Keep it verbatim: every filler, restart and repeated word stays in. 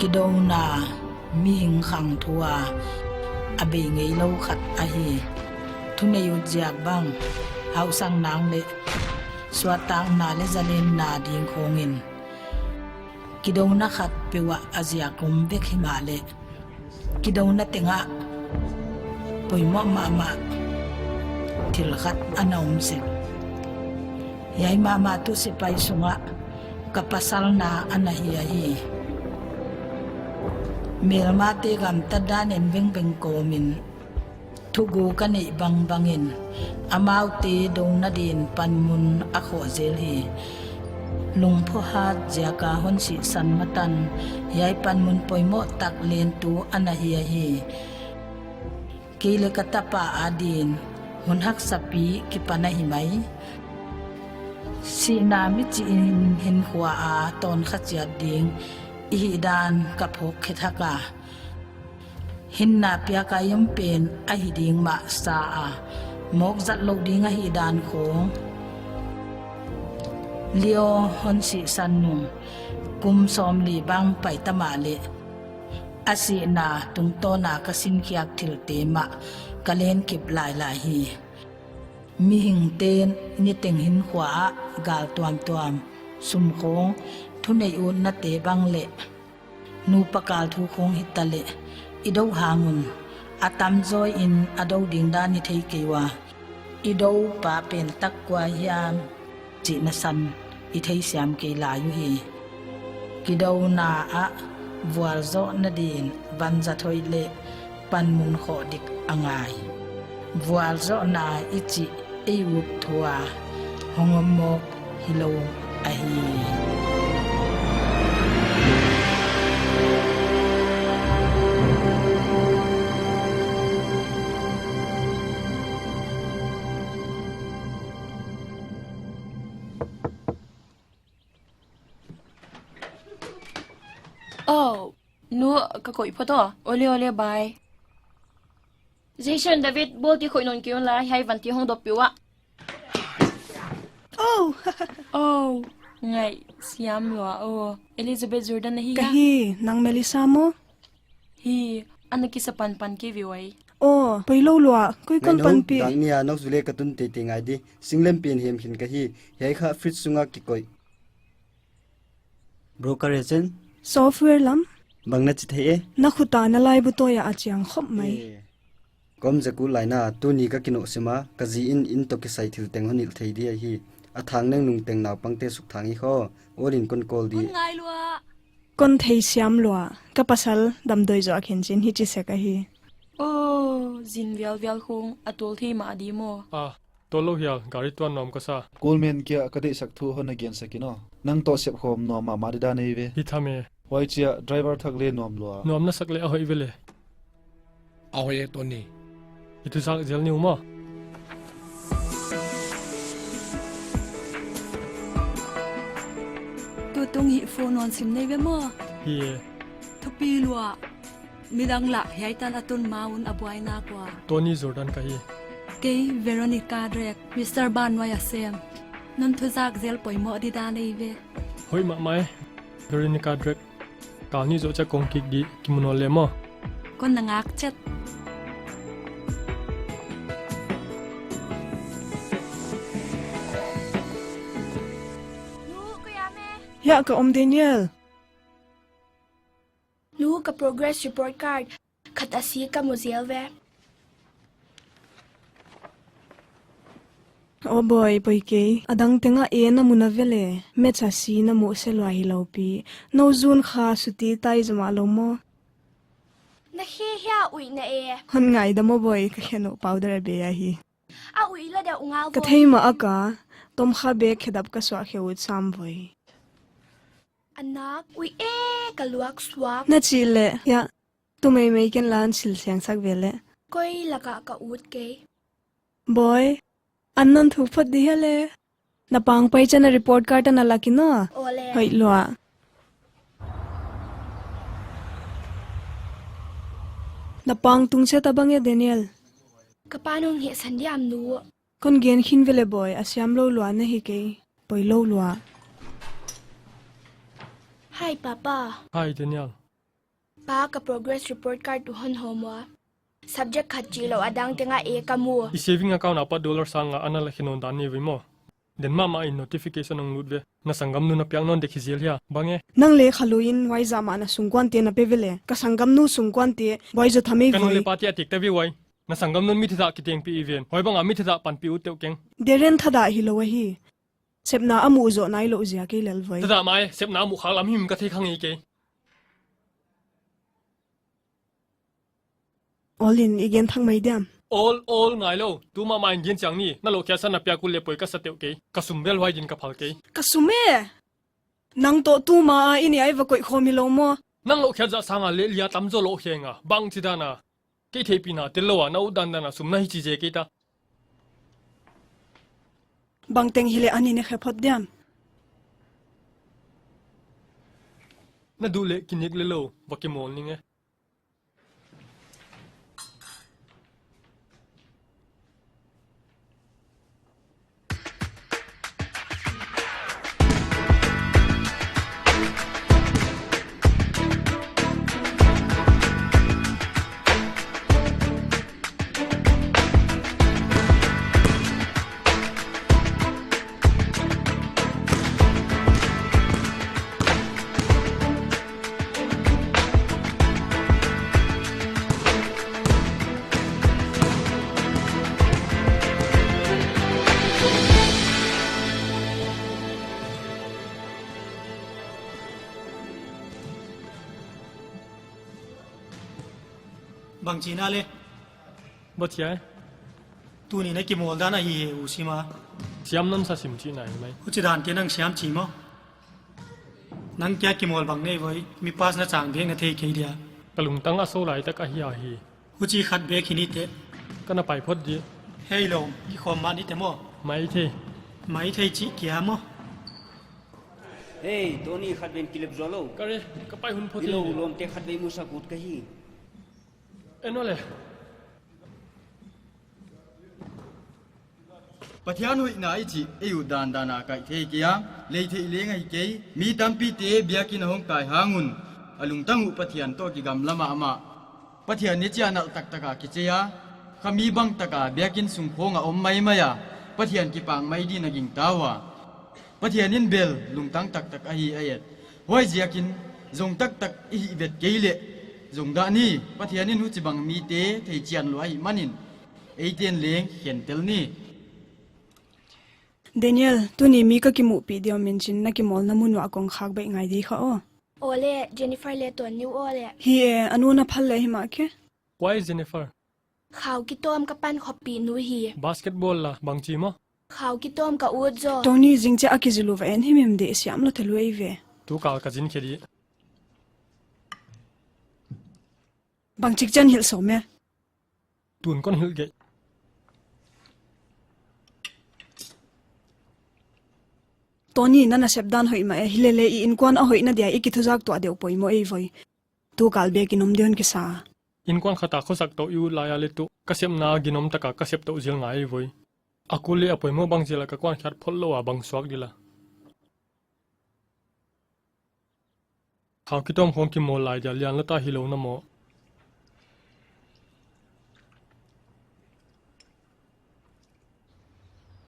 Kidouna mihing khang thu a, a bei ngeilou khat ahi. Thuneih ut ziak bang, hauhsang nang leh suahtakna leh zalenna ding khawng in, kidouna khat peuh ah a ziak om vek himahleh, kidouna teng ah poimoh mahmah thil khat ana om sek. Hiai mahmah tuh sepaih sung ah ka pasal na ana hi ahi. Melmate gamtat dan en vengveng kawm in, thugu ka neih bangbang in, amaute douna din panmun a khoh zel hi. Lungphu hat ziak a hon sihsan ma tan, hiai panmun poimoh tak lentu ana hi ahi. Kei leh ka tapa adin hun haksa pi kipan ahi mai. Sihna michih in hinkhua a tawnkha chiat ding i hih dan ka phawkkhe thak a, hinna piak a i om pen ahi ding mah sa a, mawk zat louh ding ahih dan khawng. Leo hon sihsan nung kum sawmli bang pai ta mahleh, a sihna tungtawn a ka sinkhiak thilte mah ka lenkip lailai hi. Mihingte'n niteng hinkhua ah gal tuamtuam, sumkhawng, thuneih utnate bang leh nupa kal thu khawng hitaleh, i dou hang un, a tamzaw in a dou ding dan i thei kei ua, i dou pa pen tak kua hiam chihna san i theisiam kei lai uhi. Kidouna ah vualzawhna din vanzat hoih leh panmun khoh dik a ngai. Vualzawhna i chih ei ut thu a hong om mawk hilou ahi. Oh, nu, ka koih phot aw. Ole, ole, bye. Jason, David, ball ti khoih nawn kei un la, hiai van ti hong dop peuh ua. Oh! Oh, ngaihsiam lua aw. Elizabeth Jordan na hi hia? Ka hi, nang Melissa maw? Hi, ana kisa panpan kei ve ua. Oh, poilou lua, koi kon panpih? Dang ni a Knoxville ka tun teitei ngai di. Singlempi in hem khin ka hi, hiai kha fridge sung a kikoih. Broker agent? Software lam? Bang na chi thei e? Na khut a na laibu tawi a a chiang khop mai. Eh. Ka om zek ulai na, tuni ka kinoh sim a, ka zi in inn toh kisai thil teng hon hilh thei di ahi. A thang neng nung teng naupangte suk thang hi kho, all in kon call di. Kon ngai lua. Kon theisiam lua, ka pasal damdawi zoh a khen chin hichi sek ahi. Oh, zin vialvial khawng a tawl thei mah di maw? Ah, tawl lou hial, gari tuan nuam ka sa. Coleman kia ka deihsak thu hon na gen sak in aw. Nang toh sep khawm nuam mahmah di dan ei ve. Hi tham e. Huai chia driver thak leh nuam lua. Nuam na sak leh a hoih ve le. A hoih e Tony. I thuzak zel ni uh maw? Tutung hi phone hon sim nei ve maw? Hi e. Thupi lua. Midang lah hiai tan a tun ma un a buai na kua. Tony Jordan ka hi. Kei Veronica Drake, Mister Ban nuai a sem. Non thuzak zel poimoh di dan ei ve. Hoih mahmah e, Veronica Drake. Kal nih zoh chia kong kik di, kimu nawn le maw? Kon na ngak chet. Nu, koi a me? Hiah ka om Daniel. Nu, ka progress report card. Khat a C ka mu zel ve. Aw boi, poi kei. A dang teng a A na mu na ve le. Maths a C na muh se lua hilou pi. Nou zun kha suti tai zomah lou maw? Na khe hia uih na e. Hon ngaidam aw boi, ka khe nou powder a bei ahi. A uih la deuh ngal boi. Ka thei mah a ka. Tom kha bek khedap ka suah khe ut sam boi. A nak uih e, ka luak suak. Na chih le, ya. Tu meimei ken lan sil siang sak ve le. Koi lak a ka ut kei. Boi, an non thuk phot di hia le. Na pang pai chan a report card ana lak in aw. Aw le. Hoih lua. Na pang tung se ta bang e Daniel. Ka pa nung heh san diam nu. Kon gen khin ve le boi, a siam lou lua na hi kei. Poilou lua. Hi, Papa. Hi, Daniel. Pa, ka progress report card uh hon hawm ua. Subject khat chih lou a dang teng ah A ka mu. I saving account apat dollar sang nga ana la khe nawn dan ni ve maw. Den mahmah in notification hong lut ve. Na sanggamnu na piak nawn dek hi zel hia, bang e? Nang leh kha lui in huai zah mah na sungkuante na pe ve le. Ka sanggamnu sungkuante buai zaw tham ei voi. Ka nu leh pate a tek ta ve uai. Na sanggamnu'n mi thazah kitengpih i ven. Huai bang a mi thazah panpih ut teuh keng. Darren thazah hilou ahi. Sepna a muh zoh nailou ziak ei lel voi. Thazah mai, sepna a muh khak lam himhim ka thei kha ngei kei. Awl in i gen thak mai diam? Awl, awl ngai lou. Tu mahmah in gen chiang ni. Na lohkhiatsa na piak ut leh poi ka sa teuh kei. Ka sum bel huai din ka phal kei. Ka sum e? Nang toh tu ma a i ni a i va koih khawm hilou maw? Nang lohkhiat zah sang a leh lia tam zaw loh khe nga. Bangchi dan a. Kei theihpihna tel lou a na ut dandan a sum na hi chi zel kei ta. Bangteng hileh a ni ne khe phot diam? Na duh leh kinek leh lou, va kimawl ning e. Bangchi na le? Bangchi ai? Tuni na kimawl dan ahi hi, u sim a. Siam namsa sim chihna hi mai. Huchi dan te nang siam chi maw? Nang kia kimawl bang nei voi, mi pass na chang bek na thei kei dia. Ka lungtang a so lai tak ahi a hi. Huchi khat bek hi ni te. Ka na pai phot di. Hei lo, kikhawm mah ni te maw? Maithei. Maithei chih kia maw? Hei, Tony, khat ven kilep zaw lo. Ka re, ka pai hun phot hi. Lawmte khat vei musak ut ka hi. En aw le. Pathian hoihna i chih ei ut dandan a kaih thei kei a, lei theih leng ahi kei. Mi tampite biakin a hong kai hang un, a lungtang uh Pathian toh kigamla mahmah. Pathian ni chiah nalh taktak a kichei a, kha mi bang tak a biakin sung khawng a om maimai a, Pathian kipak mai din a gingta ua. Pathian in bel lungtang taktak ahi a et. Huaiziakin zong taktak i hih vet kei leh zong dah ni, Pathian in huchibang mite theichian lua ahih manin eite'n leng khentel ni. Daniel, tuni mi ka kimuhpih diam in chin na kimawlna mun uah kong khak beih ngai di kha aw. Aw le, Jennifer le tuan ni uh aw le. Hi e, a nu na phal le hi mah ke. Why Jennifer? Khau kitawm ka pan khoppih nu hi. Basketball la, bangchi maw? Khau kitawm ka ut zaw. Tony, zingchiah a kizilu va en himhim di siam lou thei lou ei ve. Tu kal ka zin khe di. Bangchik chian hilh sawm e? Tun kon hilh gei. Tony, na nasep dan hoih mah e, hilele i innkuan a hoihna dia i kithuzak tuah deuh poimoh ei voi. Tu kal bek in om di'n kisa. Innkuan khat a khosak toh i ut lai a leh tu ka sepna ginom tak a ka sep toh zel ngai ei voi. A kul leh a poimoh bang zel a ka kuan khiat phot lou a bang suak di la. Khau kitawm khawng kimawl lai dia lian la ta hilou na maw.